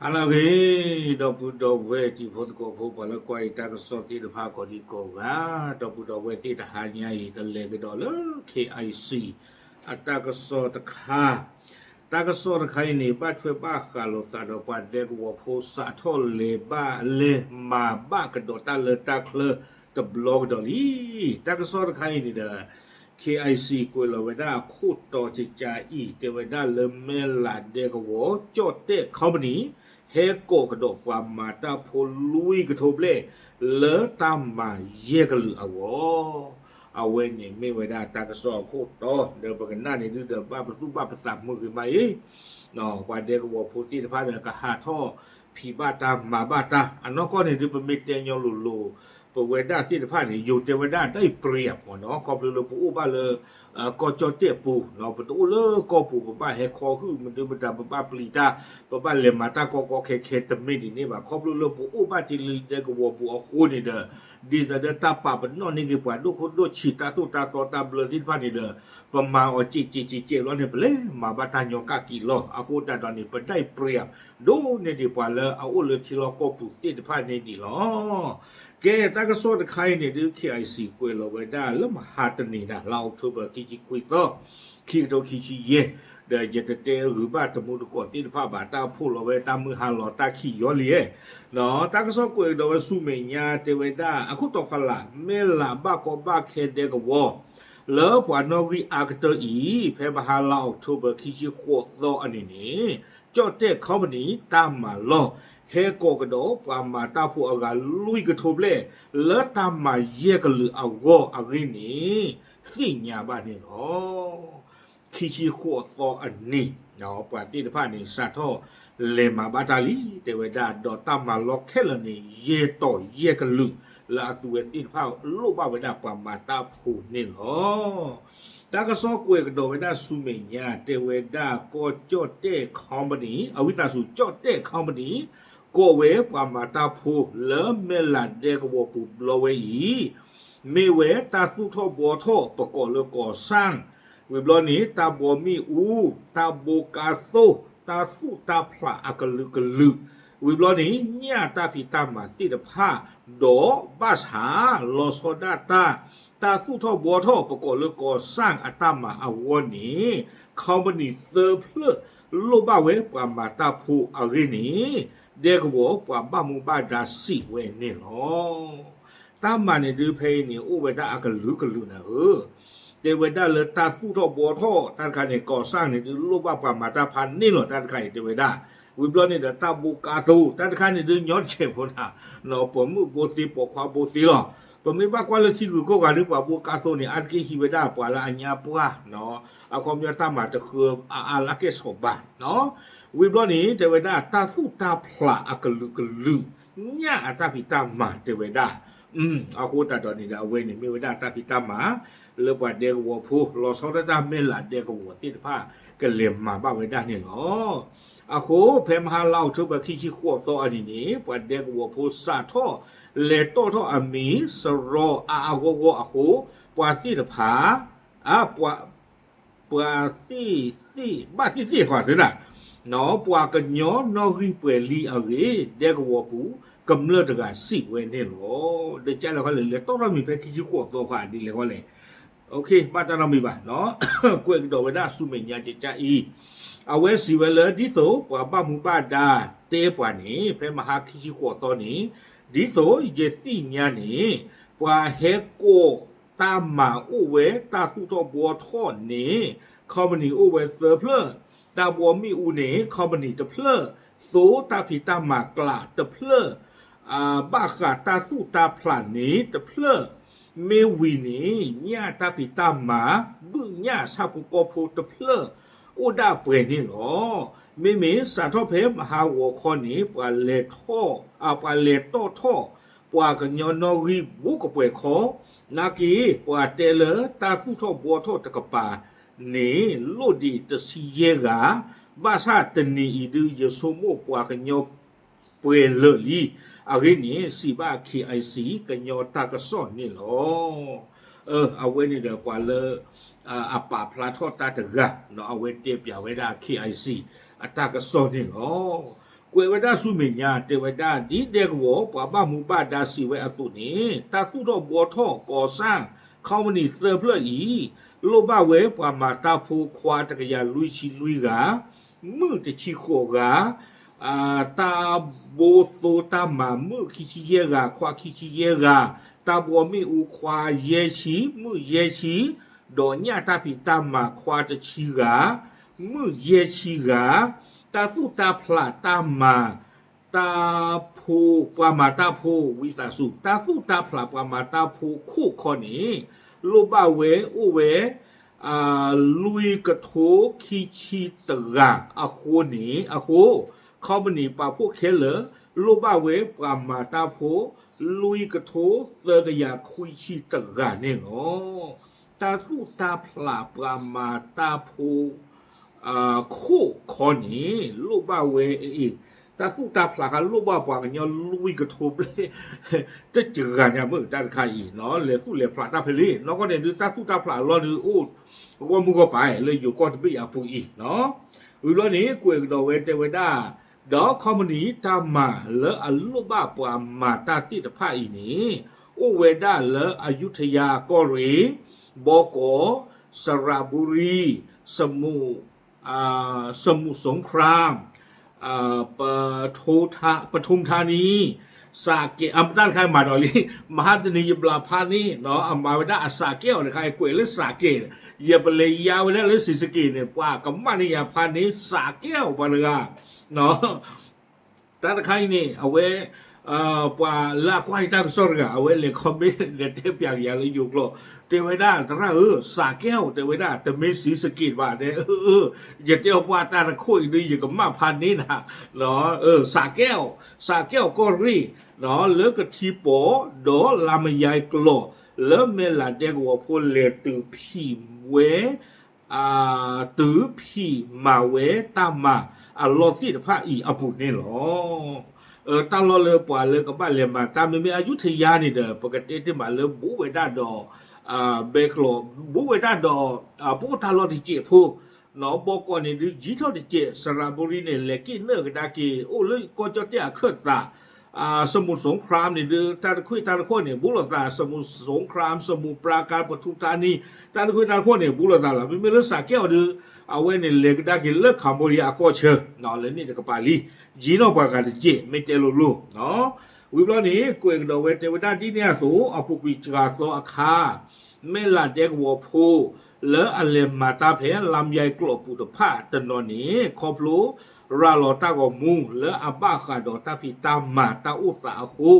ဟါလၢအဂ့ၤ, ဒီပုၢ်ဒီဝဲၢ်တံၤဖိသကိးဖိ ပှၤလၢကွၢ်အံၤတၢ်ကစီၣ်သ့ၣ်တဖၣ်ကိးဒံကိးဂၤ, ဒီပုၢ်ဒီဝဲၢ်သ့ၣ်တဟါညါအံၤ ကလဲၤကဒီးလၢ K I C အတၢ်ကစီၣ်တခါ, တၢ်ကစီၣ်တခါအံၤန့ၣ် ဘၣ်ထွဲဘၣ်ဃးလိာ်သးဒီးပှၤဒဲကဝီၤဖိ စးထီၣ်လဲၤဘၣ်လဲၤမၤဘၣ်ကဒီးတၢ်လၢတၢ်ချၢတဘျီကဒီးလံ. တၢ်ကစီၣ်တခါအံၤန့ၣ်ဒီး K I C ကွဲးလီၤဝဲဒၣ်အခိၣ်တီကကါအံၤ တဲဝဲဒၣ်လၢမဲၢ်လးဒဲကဝီၤ ကၠီၣ်တဲၣ် company ဟဲကိးကဒီးပှၤမၤတၢ်ဖိလွံၢ်ကထိဘျဲၣ် လၢတၢ်မၤယဲၢ်ကလုာ်အဂီၢ်, အဝဲန့ၣ်မ့ၢ်ဝဲဒၣ်တၢ်ကစီၣ်အခိၣ်တီ ဒီးပကနၣ်န့ၣ်ဒုးဒီး ဘၣ်ပသူၣ်ဘၣ်ပသးမုာ်ဂ့ၤမးအံၤ, ပှၤဒဲကဝီၤဖိသ့ၣ်တဖၣ်ဒီး ကဟးထီၣ်ဖံးဘၣ်တၢ်မၤဘၣ်တၢ် အနီၢ်ကီၢ်န့ၣ်ဒုး ပမ့ၢ်တဲညီလိၤလိၤ ပဝဲဒၣ်သ့ၣ်တဖၣ်န့ၣ် ယိၤတဲဝဲဒၣ် ได้เปรียบ မ့ၢ်နီၤ, ခီဖျိလၢပအိၣ်ဘၣ်လၢ ကီၢ်ကၠီၣ်တဲၣ်ပူၤ, ပတအိၣ်လၢကီၢ်ပူၤ ပဘၣ်ဟဲခီဟုၣ်မနုၤမတၤ ပဘၣ်ပျံၤတၢ်, ပဘၣ်လဲၤမၤတၢ်ကီကီခဲခဲတမ့ၢ်ဒ်န့ၣ်ဘၣ်. ခီဖျိလၢပအိၣ်ဘၣ်တ့ၢ်လၢဒဲကဝီၤပူၤအဃိန့ၣ်ဒီး ဒ်သိးဒီးတၢ်ပာ်ပနီၣ်န့ၢ်က့ၤပှၤဒိၣ်ခိၣ်ဒိၣ်ဆံး တၢ်သိၣ်တၢ်သီတၢ်ဘျၢသ့ၣ်တဖၣ်န့ၣ်ဒီး ပမၤအီၤစဲးစဲးစဲးစဲးလီၤန့ၣ် ပလဲၤမၤဘၣ်တၢ်ညီကၣ်က့ၤလီၤ. အဃိသတးဒီးန့ၣ် ပ ได้เปรียบ ဒိၣ်န့ၢ်ဒံးပှၤလၢအအိၣ်လၢထံလီၢ်ကီၢ်ပူၤသ့ၣ်တဖၣ်န့ၣ်ဒံးလီၤ. ကဲ တၢ်ကစီၣ်တခါအံၤန့ၣ်ဒုး K I C ကွဲးလီၤဝဲဒၣ်လၢမဟါတနံၤန့ၣ် လါအီးကထိဘၢၣ် ခံဆံခွံသီ ခံကထိခံဆံယဲၢ်, ဒီးယတတဲဂုာ်ဘၣ်တမူတကိးသ့ၣ်တဖၣ်ဘၣ် တၢ်အိၣ်ဖှိၣ်လီၤဝဲတၢ်မုၢ်ဟါလီၤတၢ်ခံးယီလံ, တၢ်ကစီၣ်ကွဲးကဒီးဝဲဆူမဲာ်ညါတဲဝဲဒၣ် အခိၣ်တီဖီလာ် မဲၢ်လးဘၣ်ကီဘၣ်ခဲဒဲကဝီၤ လၢပှၤနီၣ်ဂံၢ်အါကတၢၢ်အံၤ ဖဲမဟါလါအီးကထိဘၢၣ် ခံဆံဃိးသီအနံၤန့ၣ် ကၠီၣ်တဲၣ် company တၢ်မၤလီၢ် ဟဲကိးကဒီးပှၤမၤတၢ်ဖိအဂၤလွံၢ်ကထိဘျဲၣ် လၢတၢ်မၤယဲၢ်ကလုာ်အဂီၢ်အဂ့ၢ်န့ၣ် သ့ၣ်ညါဘၣ်န့ၣ်လီၤ. ခံဆံဃိးသီအနံၤ ပှၤသ့ၣ်တဖၣ်န့ၣ် စးထီၣ်လဲၤမၤဘၣ်တၢ်လံ တဲဝဲဒၣ် ဒီးတၢ်မၤလီၢ်ခဲလၢာ်န့ၣ် ယဲၢ်တီၤယဲၢ်ကလုာ် လၢအသုဝဲသ့ၣ်တဖၣ်လိၣ်ဘၣ်ဝဲဒၣ်ပှၤမၤတၢ်ဖိန့ၣ်လီၤ. တၢ်ကစီၣ်ကွဲးကဒီးဝဲဒၣ်ဆူမဲာ်ညါ တဲဝဲဒၣ်ကီၢ်ကၠီၣ်တဲၣ် company အဝံသးစူၤ ကၠီၣ်တဲၣ် company ကိးဝဲပှၤမၤတၢ်ဖိလၢမဲၢ်လးဒဲကဝီၤပူၤဘျီဝဲအံၤ မ့ၢ်ဝဲတၢ်သူၣ်ထီၣ်ဘှီထီၣ်ပကိးလၢကီၢ်စၣ်, ဝံၤဘျီန့ၣ် တၢ်ဘှီမ့ၣ်အူ, တၢ်ဘိကါသိ, တၢ်သူၣ်တၢ်ဖျးအကလုာ်ကလုာ်, ဝံၤဘျီန့ၣ် ညၣ်တၢ်ဖံးတၢ်မၤသ့ၣ်တဖၣ်, ဒီးဘၣ်ဆၣ် လီၤဆီဒၣ်တၢ် တၢ်သူၣ်ထီၣ်ဘှီထီၣ်ပကိးလၢကီၢ်စၣ်အတၢ်မၤအဂီၢ်န့ၣ် company သၢဖျၢၣ်လိၣ်ဘၣ်ဝဲပှၤမၤတၢ်ဖိအဂ့ၢ်န့ၣ် ဒဲကဝီၤပှၤဘၣ်မူဘၣ်ဒါစံးဝဲန့ၣ်လီၤ. တၢ်မၤန့ၣ်ဒုးဖဲအံၤန့ၣ် အိၣ်ဝဲဒၣ်အကလုာ်ကလုာ်နၤဧၢ, တဲဝဲဒၣ်လၢတၢ်သူၣ်ထီၣ်ဘှီထီၣ် တၢ်တခါန့ၣ် ကီၢ်စၣ်န့ၣ်ဒုးလိၣ်ဘၣ်ပှၤမၤတၢ်ဖးန့ၣ်လီၤ တၢ်တခါအံၤတဲဝဲဒၣ်, ဝံၤဘျီန့ၣ်ဒီးတၢ်ဘိကါသိ တၢ်တခါန့ၣ်ဒုးညီတစဲးဖိဒၣ်, ပိာ်မုၣ်ဘိသ့ ပိာ်ခွါဘိသ့လီၤ. ပမ့ၢ်ဘၣ်ကွၢ်လၢထံဂုၤကီၢ်ဂၤဒုး ပှၤဘိကါသိန့ၣ် အါတက့ၢ်ဟံးဝဲဒၣ်ပှၤလၢအညါပှၢ် အခီပညီတၢ်မၤတဃၢအအါလၢကဲၣ်ဆိးဘၣ်, ဝံၤဘျီန့ၣ် တဲဝဲဒၣ်တၢ်သူၣ်တၢ်ဖျးအကလုာ်ကလုာ်, ညၣ်အတၢ်ဖံးတၢ်မၤတဲဝဲဒၣ်, အဃိသတးဒီးန့ၣ်ဒီး အဝဲန့ၣ်မ့ၢ်ဝဲဒၣ်တၢ်ဖံးတၢ်မၤ လၢပှၤဒဲကဝီၤဖိ လီၤဆီဒၣ်တၢ်မဲၢ်လးဒဲကဝီၤသ့ၣ်တဖၣ် ကလဲၤမၤဘၣ်ဝဲဒၣ်န့ၣ်လီၤ. အဃိ ဖဲမဟါလါအီးကထိဘၢၣ် ခံဆံဃိးသီအနံၤန့ၣ် ပှၤဒဲကဝီၤဖိစးထီၣ် လဲၤတီၣ်ထီၣ်အမံၤစရီအါအါဂီၢ်ဂီၢ်အဃိ ပှၤသ့ၣ်တဖၣ် အ ပှၤ ပှၤသ့ၣ်သ့ၣ် ဘၣ်သ့ၣ်သ့ၣ်ဃီသ့ဒၣ်, ပှၤကညီနီၣ်ဂံၢ်ပှဲၤလံအဂ့ၢ် ဒဲကဝီၤပူၤ ကမျၢၢ်တဂၤစံးဝဲန့ၣ်လီၤ. ဒီးကလဲၤခီလဲၣ် လဲၤတီၣ်ထီၣ်မံၤဖဲခံဆံဃိးသီခါဒ်လဲၣ်ဃီလဲၣ်, ဘၣ်တၢ်နီတမံၤဘၣ်, ကွဲးကဒီးဝဲဒၣ်ဆူမဲာ်ညါကကါအံၤ, အဝဲစံးဝဲလၢ ဒ်သိးပှၤဘၣ်မူဘၣ်ဒါတဲပှၤန့ၣ် ဖဲမဟါခံဆံဃိးသီန့ၣ်, ဒ်သိးယသ့ၣ်ညါန့ၣ် ပှၤဟဲကိး တၢ်မၤအိၣ်ဝဲ တၢ်သူၣ်ထီၣ်ဘှီထီၣ်န့ၣ် company အိၣ်ဝဲသၢဖျၢၣ်, တၢ်ဘှီမ့ၣ်အူန့ၣ် company တဖျၢၣ်, သိတၢ်ဖံးတၢ်မၤကျးတဖျၢၣ်, ဘၣ်ဃးတၢ်သူၣ်တၢ်ဖျးန့ၣ်တဖျၢၣ်, မ့ၢ်ဝံၤန့ၣ် ညၣ်တၢ်ဖံးတၢ်မၤ ဘုၣ်ညၣ်ဆၣ်ဖိကီၢ်ဖိတဖျၢၣ် အိၣ်ဒၣ်ပှဲၤန့ၣ်လီၤ. မ့မ့ၢ်စးထီၣ်ဖဲမဟါဂီၤခီန့ၣ် ပှၤလဲၤထီၣ် အ ပှၤလဲၤတီၣ်ထီၣ် ပှၤကညီနီၣ်ဂံၢ်ဘူးကပှဲၤခီ, နာ်က့ ပှၤတဲလၢတၢ်သူၣ်ထီၣ်ဘှီထီၣ်တကပၤန့ၣ် လိၣ်ဒံးတဆံယဲၢ်ဂၤ, ဘၣ်ဆၣ်တနံၤအံၤဒုး ယဆိကမိၣ်ပှၤကညီပှဲၤလၢာ်လံ. အဂ့ၢ်န့ၣ် စံးဘၣ် K I C ကညီတၢ်ကစီၣ်န့ၣ်လီၤ. အဝဲန့ၣ်ဒီးပှၤလၢ အပာ်ဖျါထီၣ်တၢ်တဂၤ အဝဲတဲပၠးဝဲဒၣ် K I C အတၢ်ကစီၣ်န့ၣ်လီၤ. ကွဲးဝဲဒၣ်ဆူမဲာ်ညါ တဲဝဲဒၣ် ဒ်ဒဲကဝီၤပှၤဘၣ်မူဘၣ်ဒါစံးဝဲအသိးန့ၣ် တၢ်သူၣ်ထီၣ်ဘှီထီၣ်ကီၢ်စၢ် ခီပနံၣ်သၢဖျၢၣ်အံၤ လိၣ်ဘၣ်ဝဲပှၤမၤတၢ်ဖိခွါတကယၤလွံၢ်ဆံလွံၢ်ဂၤ, မုၣ်တဆံဃိးဂၤ, တၢ်ဘိသိတၢ်မၤမုၣ်ခံဆံယဲၢ်ဂၤ, ခွါခံဆံယဲၢ်ဂၤ, တၢ်ဘှီမ့ၣ်အူခွါယဲၢ်ဆံ, မုၣ်ယဲၢ်ဆံ, ဒီးညၣ်တၢ်ဖံးတၢ်မၤခွါတဆံဂၤ, မုၣ်ယဲၢ်ဆံဂၤ, တၢ်သူၣ်တၢ်ဖျးတၢ်မၤ တၢ်ဖိ ပှၤမၤတၢ်ဖိ ဝံသးစူၤ တၢ်သူၣ်တၢ်ဖျးပှၤမၤတၢ်ဖိခိၣ်ခီန့ၣ် လိၣ်ဘၣ်ဝဲအိၣ်ဝဲ လွံၢ်ကထိခံဆံတဂၤအဃိန့ၣ် အဃိ ခီပနံၣ်ပာ်ဖှိၣ်ခဲလၢာ် လိၣ်ဘၣ်ဝဲပှၤမၤတၢ်ဖိ လွံၢ်ကထိသၢကယၤခွံဆံတဂၤန့ၣ်လီၤ. တၢ်သူၣ်တၢ်ဖျးပှၤမၤတၢ်ဖိ ခိၣ်ခီန့ၣ် လိၣ်ဘၣ်ဝဲအံၤ တၢ်သူၣ်တၢ်ဖျးခါလိၣ်ဘၣ်ပှၤကညီလွံၢ်ကထိဘျဲၣ် တစှၤညါမုၢ်တၢ်တခါအံၤ လဲၤသူၣ်လဲၤဖျးတၢ်ဖဲလံ နီၢ်ကီၢ်န့ၣ်ဒုး တၢ်သူၣ်တၢ်ဖျးအလီၢ်ဒုး အိၣ်ဂီၢ်မုၢ်ဂီၢ်ပၤ လၢယိၤကီၢ်တဘ့ၣ်အပူၤအံၤ ဝံၤဘျီန့ၣ် ကွဲးကဒီးဝဲတဲဝဲဒၣ် ဒီးခီပနံၣ်တၢ်မၤလၢအလိၣ်ဘၣ်ပှၤမၤတၢ်သ့ၣ်တဖၣ်အံၤန့ၣ် အိၣ်ဝဲဒၣ်လၢအယူထယၤ ကီၢ်ရ့ၣ်, ဘီကီး, စရဘူရံ, စမူ စမူးစူခရၣ်, ပထုမထါနံ, စးကဲး အမတၢ်တခါမၤဒီးလံ မဟါတနံၤယဘျးဖးန့ၣ် အမၤဝဲဒၣ်အစးကဲးအီၤတခါ ကွဲးလၢစးကဲး ယပလဲၤယါဝဲဒၣ်လၢစံးစက့းန့ၣ် ပှၤကမၣ်န့ၢ်ယၤဖးန့ၣ် စးကဲးအီၤပှၤတဂၤ တၢ်တခါအံၤန့ၣ် အဝဲ ပှၤလၢအကွၢ်ယတၢ်ကစီၣ်တဂၤ အဝဲလဲၤ comment လဲၤတဲပၠးကယၤလၢယိၤကျိာ် တဲဝဲဒၣ် သရၣ်ဧၢ စးကဲးအီၤ တဲဝဲဒၣ် တမ့ၢ်စံးစက့းဘၣ် တဲ ယတဲအီၤပှၤတၢ်တခိၣ်အံၤဒုး ယကမၣ်ဖးန့ၢ်နၤ စးကဲးအီၤ စးကဲးအီၤကီၢ်ရ့ၣ် လၢကထံပီၣ် ဒီးလါမယါကျိာ် လၢမဲၢ်လးဒဲကဝီၤဖိလဲၤတုၤဖံးဝဲ တုၤဖံးမၤဝဲတၢ်မၤအလီၢ်သ့ၣ်တဖၣ်အံၤအပူၤန့ၣ်လီၤ. တၢ်လီၢ်လၢပှၤလၢကဘၣ်လဲၤမၤတၢ် မ့မ့ၢ်အယူထယၤန့ၣ်ဒီး ပကတဲတ့ၢ်မးလၢဘူးဝဲဒၣ်ဒီး ဘဲကျိာ် ဘူးဝဲဒၣ်ဒီး ပအိၣ်တၢ်လီၢ်တစဲးဖိ ဘီကီးန့ၣ်ဒုး ယံၤထီၣ်တစဲး စရဘူရံန့ၣ် လဲၤက့ၤနၢၣ်ကဒါက့ၤ အိၣ်လၢကီၢ်ကၠီၣ်တဲၣ်အခၢၣ်သး စမူးစူခရၣ်န့ၣ်ဒုး တၢ်တခွံၣ်တၢ်တခိၣ်န့ၣ် ဘူးလိာ်သး စမူးစူခရၣ် စမူးပရၤကၤ ပထူးထါနံ တၢ်တခွံၣ်တၢ်တခိၣ်န့ၣ် ဘူးလိာ်သးလီၤ. မ့မ့ၢ်လၢစးကဲးအီၤဒုး အဝဲန့ၣ်လဲၤကဒါက့ၤလၢ Cambodia အကီၢ်ဆၢ လၢန့ၣ်တကပၤလံ ယံၤနီၢ်ပှၤဂၤတစဲး မ့ၢ်တဲလိၤလိၤ ဝံၤဘျီန့ၣ် ကွဲးကဒီးဝဲတဲဝဲဒၣ်ဒ်န့ၣ်အသိး အပူၤကွံာ်စှၤသီအခါ မဲၢ်လးဒဲကဝီၤဖိ လၢအလဲၤမၤတၢ်ဖဲလါမယါကျိာ်ပူၤတဖၣ်တနီၤန့ၣ် ခီဖျိ ရၤလီၤတၢ်ဂီၤမူလၢအဘၣ်ဃးဒီးတၢ်ဖံးတၢ်မၤတၢ်အိၣ်သးအဃိ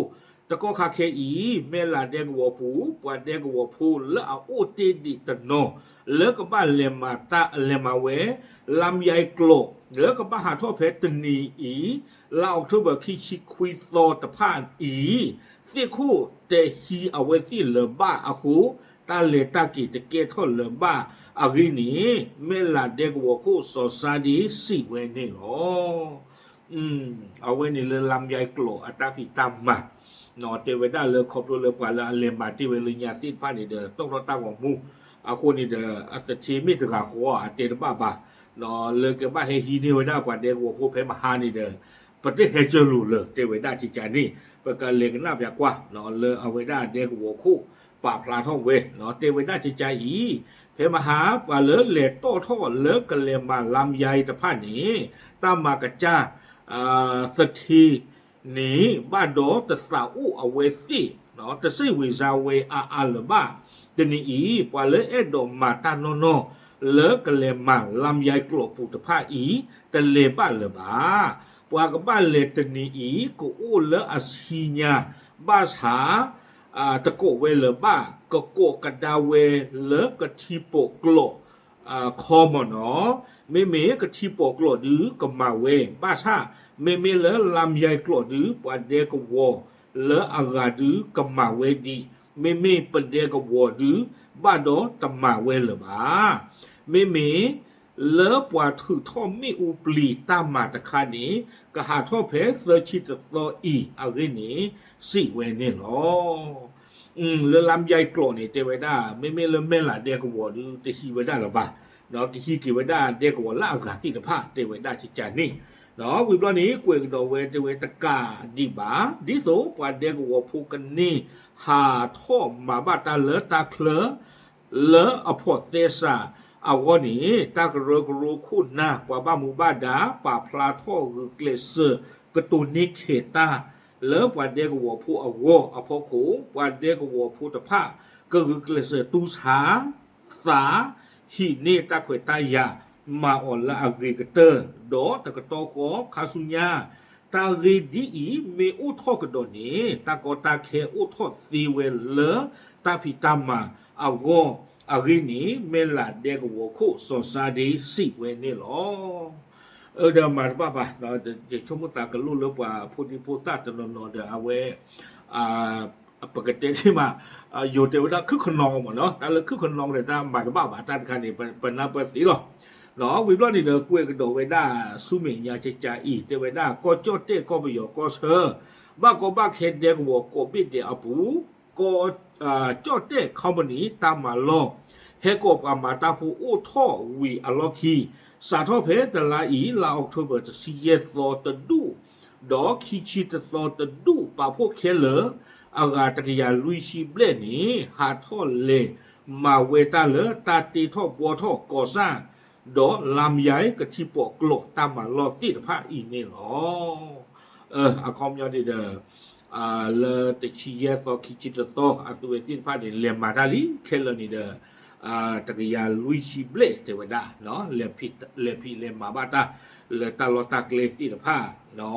တကီၢ်ခါခဲအံၤ မဲၢ်လးဒဲကဝီၤပူၤ ပှၤဒဲကဝီၤဖိလၢအအိၣ်တ့ၢ်ဒံးတနီၤ လၢကဘၣ်လဲၤမၤတၢ်လဲၤမၤဝဲ လါမယါကျိာ် လၢကဘၣ်ဟးထီၣ်ဖဲတနံၤအံၤ လါအီးကထိဘၢၣ်ခံဆံခွံသီတဖၣ်အံၤ သ့ၣ်ခိၣ်တဟံးအဝဲသ့ၣ်လၢၤဘၣ်အဃိ တၢ်လဲၤတၢ်က့ၤတကဲထီၣ်လၢၤဘၣ်အဂ့ၢ်န့ၣ် မဲၢ်လးဒဲကဝီၤခိၣ်စီၤစါဒ့စံးဝဲန့ၣ်လီၤ. အဝဲန့ၣ်လၢလါမယါကျိာ်အတၢ်ဖံးတၢ်မၤ တဲဝဲဒၣ်လၢခီဖျိလၢပှၤလၢအလဲၤမၤတ့ၢ်ဝဲလၢညါသ့ၣ်တဖၣ်န့ၣ်ဒီး တီၣ်ထီၣ်တၢ်ဂီၤမူ အဃိန့ၣ်ဒီး အသထ့မ့ၢ်တဂၤဃီအတဲတဘၣ်ဘၣ် လၢကဘၣ်ဟဲဟံးန့ၢ်ဝဲဒၣ်ပှၤဒဲကဝီၤဖိဖဲမဟါန့ၣ်ဒီး ပတဟဲကၢလိာ်လၢၤ တဲဝဲဒၣ်ကကန့ၣ် ပကလဲၤကနၣ်ပၠးကွၢ် လၢအဝဲဒၣ်ဒဲကဝီၤခိၣ်ပာ်ဖျါထီၣ်ဝဲ တဲဝဲဒၣ်ကကအံၤ ဖဲမဟါ ပှၤလၢလဲၤတီၣ်ထီၣ်လၢကလဲၤမၤလါမယါအံၤတဖၣ်န့ၣ် တၢ်မၤကစၢ် သထ့န့ၣ် ဘၣ်ဒီးတသးအိၣ်အဝဲသ့ၣ် တစ့ၣ်ဝံၤစါဝဲအါအါလၢၤဘၣ်. တနံၤအံၤ ပှၤလၢအဲၣ်ဒိးမၤတၢ်နီၢ်နီၢ် လၢကလဲၤမၤလါမယါကျိာ်ပူၤတဖၣ်အံၤ တလဲၤဘၣ်လၢၤဘၣ်. ပှၤကဘၣ်လဲၤတနံၤအံၤ ကအိၣ်လၢအဆံညါ ဘၣ်ဆၣ် တကိးဝဲလၢၤဘၣ် ကကိးကဒါဝဲလၢကထံပိာ်ကျိာ် ခီမနီၤ, မ့မ့ၢ်ကထံပိာ်ကျိာ်ဒုးကမၤဝဲ ဘၣ်ဆၣ် မ့မ့ၢ်လၢလါမယါကျိာ်ဒုး ပှၤဒဲကဝီၤလၢအဂၤဒုးကမၤဝဲဒံး, မ့မ့ၢ်ပဒဲကဝီၤဒုး ဘၣ်ဒီးတမၤဝဲလၢၤဘၣ်. မ့မ့ၢ်လၢပှၤထုးထီၣ်မ့ၣ်အူပျံၤတၢ်မၤတခါန့ၣ် ကဟးထီၣ်ဖဲသၢဆံတသီအံၤအဂ့ၢ်န့ၣ် စံးဝဲန့ၣ်လီၤ. လၢလါမယါကျိာ်န့ၣ် တဲဝဲဒၣ် မ့မ့ၢ်လၢမဲၢ်လးဒဲကဝီၤဒုး တဟံးဝဲဒၣ်လၢၤဘၣ်, ကဟံးက့ၤဝဲဒၣ်ဒဲကဝီၤလၢအဂၤသ့ၣ်တဖၣ် တဲဝဲဒၣ်ကကန့ၣ် ဝံၤဘျီန့ၣ် ကွဲးကဒီးဝဲတဲဝဲတကးဒံးဘၣ် ဒ်သိးပှၤဒဲကဝီၤဖိကန့ၢ်ဟးထီၣ်မၤဘၣ်တၢ်လၢတၢ်ချၢ လၢအဖီၣ်သဲစးအဂီၢ်န့ၣ် တၢ်ကရၢကရိခိၣ်နၢ် ပှၤဘၣ်မူဘၣ်ဒါ ပာ်ဖျါထီၣ်ဂုာ်ကျဲးစၢး ကတိၤန့ၢ်ခဲးတၢ် လၢပှၤဒဲကဝီၤဖိအဂီၢ်အဖီခိၣ် ပှၤဒဲကဝီၤဖိတဖၣ် ကဂုာ်ကျဲးစၢးတူၢ်ဆါ သး ဟံးန့ၢ်တၢ်ခွဲးတၢ်ယာ် မၤအီၤလၢအဂ့ၤကတၢၢ် ဒီးတကတီၢ်ဃီခါဆူညါ တၢ်ဂ့ၢ်ဒ်အံၤ မ့ၢ်အိၣ်ထီၣ်ကဒီးန့ၣ် တၢ်ကီတၢ်ခဲအိၣ်ထီၣ်သ့ဝဲလၢ တၢ်ဖံးတၢ်မၤအဂီၢ် အဂ့ၢ်န့ၣ် မဲၢ်လးဒဲကဝီၤခိၣ်စီၤစါဒ့စံးဝဲန့ၣ်လီၤ. အၢ ဒီးမၤတဘၣ်ဘၣ်, ယဆိကမိၣ်သးကလိၣ်လၢပှၤဖိဒံဖိသၣ်တနီၤနီၤဒီး အဝဲ ပကတဲဒ်မး ယိၤတဲဝဲဒၣ်ခုၣ်ခနီမ့ၢ်နီၤ, တၢ်လၢခုၣ်ခနီဒီးတၢ်မၤတဘၣ်ဘၣ် တၢ်တခါန့ၣ် ပနၢ်ပၢၢ်သ့လီၤ. ဝံၤဘျီန့ၣ်ဒီး ကွဲးကဒီးဝဲဒၣ်ဆူမဲာ်ညါကကးအံၤ တဲဝဲဒၣ် ကီၢ်ကၠီၣ်တဲၣ်ကီၢ်ပယီၤကီၢ်ဆၢ ဘၣ်ကီဘၣ်ခဲဒဲကဝီၤကိးဘ့ၣ်ဒဲးအပူၤ ကီၢ် ကၠီၣ်တဲၣ် company တၢ်မၤလီၢ် ဟဲကိးပှၤမၤတၢ်ဖိအိၣ်ထီၣ်ဝံၤအလီၢ်ခံ စးထီၣ်ဖဲတလါအံၤ လါအီးကထိဘၢၣ် တဆံယဲၢ်သီတဒူၣ် ဒီးခံဆံတသီတဒူၣ် ပာ်ဖှိၣ်ခဲလၢာ် အဂၤတကယၤလွံၢ်ဆံဘျဲၣ်န့ၣ် ဟးထီၣ်လဲၤမၤဝဲတၢ်လၢတၢ်တ့ထီၣ်ဘှီထီၣ်ကီၢ်စၣ် ဒီးလါမယါကထံပိာ်ကျိာ်တၢ်မၤလီၢ်သ့ၣ်တဖၣ်အံၤန့ၣ်လီၤ. အခီပညီန့ၣ်ဒီး လၢတဆံယဲၢ်သီခံဆံတသီ အသုဝဲသ့ၣ်တဖၣ်န့ၣ် လဲၤမၤတၢ်လံ ခဲလၢာ်န့ၣ်ဒီး တကယၤလွံၢ်ဆံဘျဲၣ်တဲဝဲဒၣ် လဲၤဖံးလဲၤမၤဘၣ်တၢ် လၢတၢ်လီၢ်တၢ်ကျဲသ့ၣ်တဖၣ်လံ.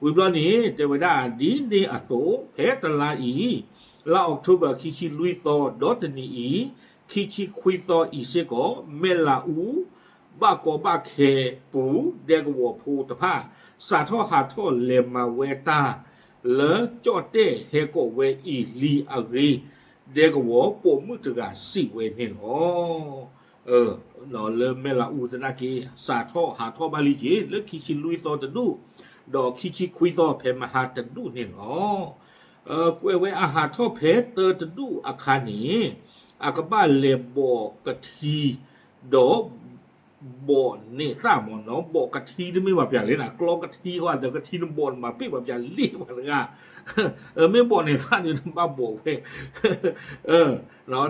ဝံၤဘျီန့ၣ် တဲဝဲဒၣ် ဒ်န့ၣ်အသိး ဖဲတလါအံၤ လါအီးကထိဘၢၣ် ခံဆံလွံၢ်သီ ဒီးတနံၤအံၤ ခံဆံခွံသီအံၤစ့ၢ်ကီး မဲၢ်လးအူ ဘၣ်ကီဘၣ်ခဲပူၤ ဒဲကဝီၤဖိတဖၣ် စးထီၣ်ဟးထီၣ်လဲၤမၤဝဲတၢ် လၢကၠီၣ်တဲၣ်ဟဲကိးဝဲအံၤလံအဂ့ၢ် ဒဲကဝီၤပိာ်မုၣ်တဂၤစံးဝဲန့ၣ်လီၤ. လၢမဲၢ်လးအူသနာ်က့ စးထီၣ်ဟးထီၣ်ဘၣ်လံက့ၤ လၢခံဆံလွံၢ်သီတဒူၣ် ဒီးခံဆံခွံသီဖဲမဟါတဒူၣ်န့ၣ်လီၤ. ကွဲးဝဲအဟးထီၣ်ဖဲတၢတဒူၣ်အခါန့ၣ် အကဘၣ်လဲၤဘိးကထံ ဒီး ဘိးန့ၢ်သၣ်မ့ၢ်နီၤ, ဘိးကထံတမ့ၢ်ဘၣ်ပၠးလဲၣ်နၤ, ကျီကထံဃီဒီးကထံနဘိးနမၤပ့ၢ်ဘၣ်ပၠးလံဘၣ်တဂၤ, မ့ၢ်ဘိးန့ၢ်သၣ်န့ၣ် နဘၣ်ဘိးဝဲ,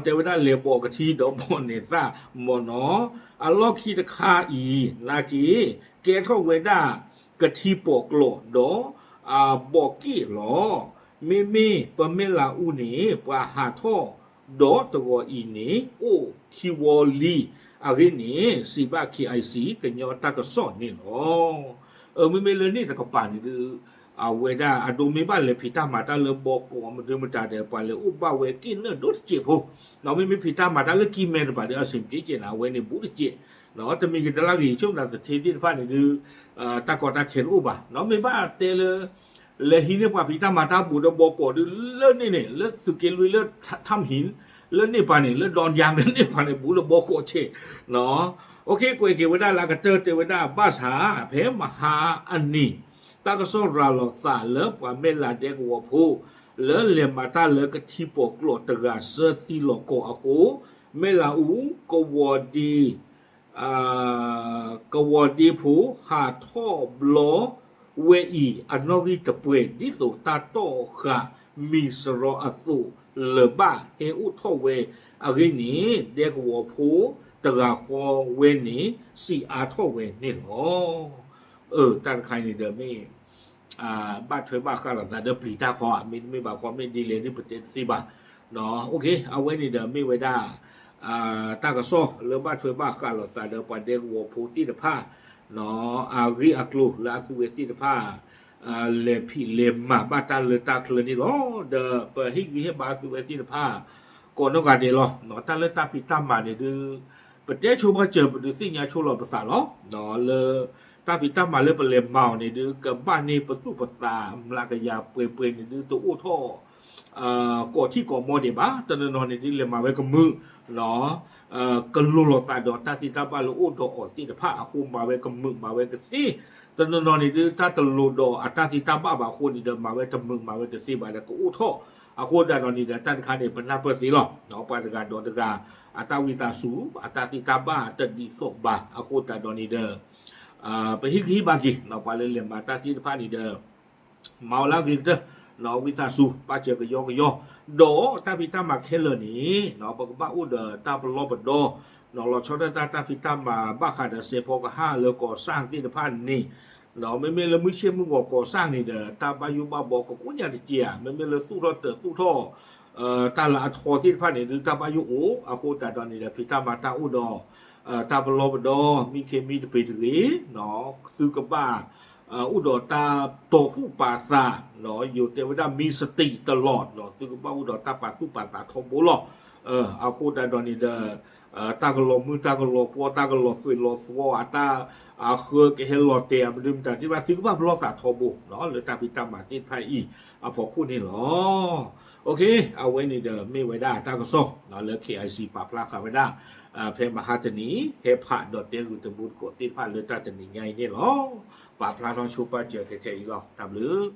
တဲဝဲဒၣ်လဲၤဘိးကထံဒီးဘိးန့ၢ်သၣ်မ့ၢ်နီၤ, အလီၢ်ခံတခါအံၤ နာ်က့ ကဲထီၣ်ဝဲဒၣ်ကထံပိာ်ကျိာ်ဒီး ဘိးက့ၣ်လီၤ. မ့မ့ၢ်ပမဲၢ်လးအူန့ၣ် ပှၤဟးထီၣ် ဒီးတဂီၤအံၤန့ၣ် အိၣ်ခံဝီလံ. အဂ့ၢ်န့ၣ် စံးဘၣ် KIC ကညီတၢ်ကစီၣ်န့ၣ်လီၤ. မ့မ့ၢ်လၢန့ၣ်တကပၤန့ၣ်ဒုး အဝဲဒၣ်အဒိမ့ၢ်ဘၣ်လဲၤဖံးတၢ်မၤတၢ်လၢဘီကီးမဒုမတၤဒီး ပှၤလဲၤအိၣ်ဘၣ်ဝဲက့ၣ်နၢၣ်ဒိၣ်တစဲးဖိ, ဒီးမ့မ့ၢ်ဖံးတၢ်မၤတၢ်လၢကံၢ်မဲတပၤဒီး အဆင်ပြေကဲးနၤ အဝဲန့ၣ်ဘူးတစဲး, တမံၤကတလၢဂ့ၤ ဆိကမိၣ်သးသထ့သ့ၣ်တဖၣ်န့ၣ်ဒုး တၢ်ကီတၢ်ခဲတအိၣ်ဘၣ်, မ့ၢ်ဘၣ်တဲလၢ လဲၤဟံးန့ၢ်ပှၤဖံးတၢ်မၤတၢ်ဘူးဒီးဘီကီးဒုး လၢန့ၣ်န့ၣ် လၢသုးက့လွံၢ်လၢ ထၢမ်ဟံၣ် လၢန့ၣ်ပၤန့ၣ် လၢဒီယါလၢန့ၣ်ပၤန့ၣ် ဘူးလၢဘီကီးဆဲး, ကွဲးက့ၤဝဲဒၣ်လၢအကတၢၢ်တဲဝဲဒၣ်ဘၣ်ဆၣ် ဖဲမဟါအနံၤ တၢ်ကစီၣ်ရၤလီၤသးလၢပှၤမဲၢ်လးဒဲကဝီၤဖိ လၢလဲၤမၤတၢ်လၢကထံပိာ်ကျိာ်တဂၤစၢသံလီၤကီးအဃိ မဲၢ်လးအူ ကဝီၤဒ့ ကဝီၤဒ့ဖိ ဟးထီၣ်ဘျီဝဲအံၤ အနီၣ်ဂံၢ်တပှဲၤ ဒ်သိးတၢ်တီၣ်ဃာ်မံၤစရီအသိးလၢၤဘၣ် ဟဲအိၣ်ထီၣ်ဝဲအဂ့ၢ်န့ၣ် ဒဲကဝီၤဖိတဂၤဃီဝဲန့ၣ် စံးအါထီၣ်ဝဲန့ၣ်လီၤ. တၢ်တခါန့ၣ်ဒီးမ့ၢ် ဘၣ်ထွဲဘၣ်ဃးလိာ်သးဒီးပျံၤတၢ်ခီ မ့တမ့ၢ်ဘၣ်ခီ မ့ၢ်ဒ်လဲၣ်ဒ်ပတဲတသ့ဘၣ်, အဝဲန့ၣ်ဒီးမ့ၢ်ဝဲဒၣ် တၢ်ကစီၣ်လၢဘၣ်ထွဲဘၣ်ဃးလိာ်သးဒီးပှၤဒဲကဝီၤဖိသ့ၣ်တဖၣ် အဂ့ၢ်အကျိၤလၢအသုဝဲသ့ၣ်တဖၣ် လဲၤဖံးလဲၤမၤဘၣ်တၢ်လၢတၢ်ချၢန့ၣ်လီၤ. ဒီးပဟ့ၣ်ဂံၢ်ဟ့ၣ်ဘါသုဝဲသ့ၣ်တဖၣ် ကိးနီၢ်ဂၤဒဲးလီၤ. တၢ်လၢတၢ်ဖံးတၢ်မၤန့ၣ်ဒုး ပတဲဆိပာ်စၢၤ ပဒုးသ့ၣ်ညါဆိလီၤပသးလီၤ. လၢတၢ်ဖံးတၢ်မၤလၢပလဲၤမၤအီၤန့ၣ်ဒုး ကဘၣ်န့ၢ်ပသူၣ်ပသးမျးကယၤပှဲၤပှဲၤန့ၣ်ဒုး တအိၣ်ထီၣ် ကိးထံၣ်ကိးမီၢ်ဒံးဘၣ်. တနီၤနီၤန့ၣ်ဒုး လဲၤမၤဝဲကမုာ် ကလိၤလိာ်သးဒီးတၢ်သ့တၢ်ဘၣ်လၢအိၣ်ဒီးအီၤသ့ၣ်တဖၣ်အဃိ မၤဝဲကမုာ်မၤဝဲကသ့. တနီၤနီၤန့ၣ်ဒုး တၢ်တလိၤဒီးအတၢ်သ့တၢ်ဘၣ်ဘၣ်အဃိန့ၣ်ဒီး မၤဝဲတမုာ်မၤဝဲတသ့ဘၣ်ဒီး ကအိၣ်ထီၣ်. အဃိသတးဒီးန့ၣ်ဒီး တၢ်တခါန့ၣ် ပနၢ်ပၢၢ်သ့လီၤ. ပှၤတဂၤဒီးတဂၤ အတၢ်ဝံသးစူၤ အတၢ်သ့တၢ်ဘၣ်တဒ်သိးဘၣ်. အဃိသတးဒီးန့ၣ်ဒီး ပဟ့ၣ်ဂံၢ်ဟ့ၣ်ဘါက့ၤ ပှၤလၢလဲၤမၤတၢ်သ့ၣ်တဖၣ်န့ၣ်ဒီး မၤအီၤလၢအဂ့ၤကတၢၢ် ဝံသးစူၤ ပာ်စၢၤကယီကယီ, ဒီးတၢ်ဖံးတၢ်မၤခဲလၢာ်န့ၣ် ပကဘၣ်အိၣ်ဒီးတၢ်ပလီၢ်ပဒီ လီၤဆီဒၣ်တၢ်တၢ်ဖံးတၢ်မၤဘၣ်ဃးဒီးစဲးဖီကဟၣ်လၢကီၢ်စၣ်သ့ၣ်တဖၣ်န့ၣ် မ့မ့ၢ်လၢမုၢ်ဆ့ၣ်မုၢ်ဂီၤကီၢ်စၣ်န့ၣ်ဒီး တၢ်ဘၣ်ယိၣ်ဘၣ်ဘီကကိးညါတက့ၢ်ဧါ, မ့မ့ၢ်လၢသူၣ်ထီၣ်တၢးသူၣ်ထီၣ် တၢ်လၢအထီသ့ၣ်တဖၣ်န့ၣ် ဒုးတၢ်ဘၣ်ယိၣ်အိၣ်, အဃိသတးဒီးန့ၣ်ဒီး ဖံးတၢ်မၤတၢ်အိၣ်ဒီး တၢ်ပလီၢ်ပဒီ မံခ့မံတပ့ၤတဂ့ၤ, သုကဘၣ် အိၣ်ဒီးတၢ်တီၢ်သူၣ်ပာ်သး, ယိၤတဲဝဲဒၣ် မံစတံးတလီၢ်, သုကဘၣ်အိၣ်ဒီးတၢ်ပာ်သူၣ်ပာ်သးထီဘိလီၤ. အဃိသတးဒီးန့ၣ်ဒီး တၢ်ကလီၤမုၢ်တၢ်ကလီၤပှီၢ် တၢ်ကလီၤသွဲးလီၤသွီ အတၢ်အဃၢကဟဲလီၤတဲာ်အမနုၤမတၤသ့ၣ်တဖၣ် သုကဘၣ်ပလီၢ်သးထီဘိ လၢတၢ်ဖံးတၢ်မၤသ့ၣ်တဖၣ်အံၤအဖီခိၣ်န့ၣ်လီၤ. အဝဲန့ၣ်ဒီးမ့ၢ်ဝဲဒၣ်တၢ်ကစီၣ်လၢ KIC ပာ်ဖျါဃာ်ဝဲဒၣ် ဖဲမဟါတနံၤ ဟဲဖးဒီးတဲဂုာ်တဘိတကိးသ့ၣ်တဖၣ်လၢတၢ်တနံၤညါအံၤန့ၣ်လီၤ. ပာ်ဖျါထီၣ်ဆိပာ်စၢၤကထဲအံၤလီၤ. တၢ်ဘျုး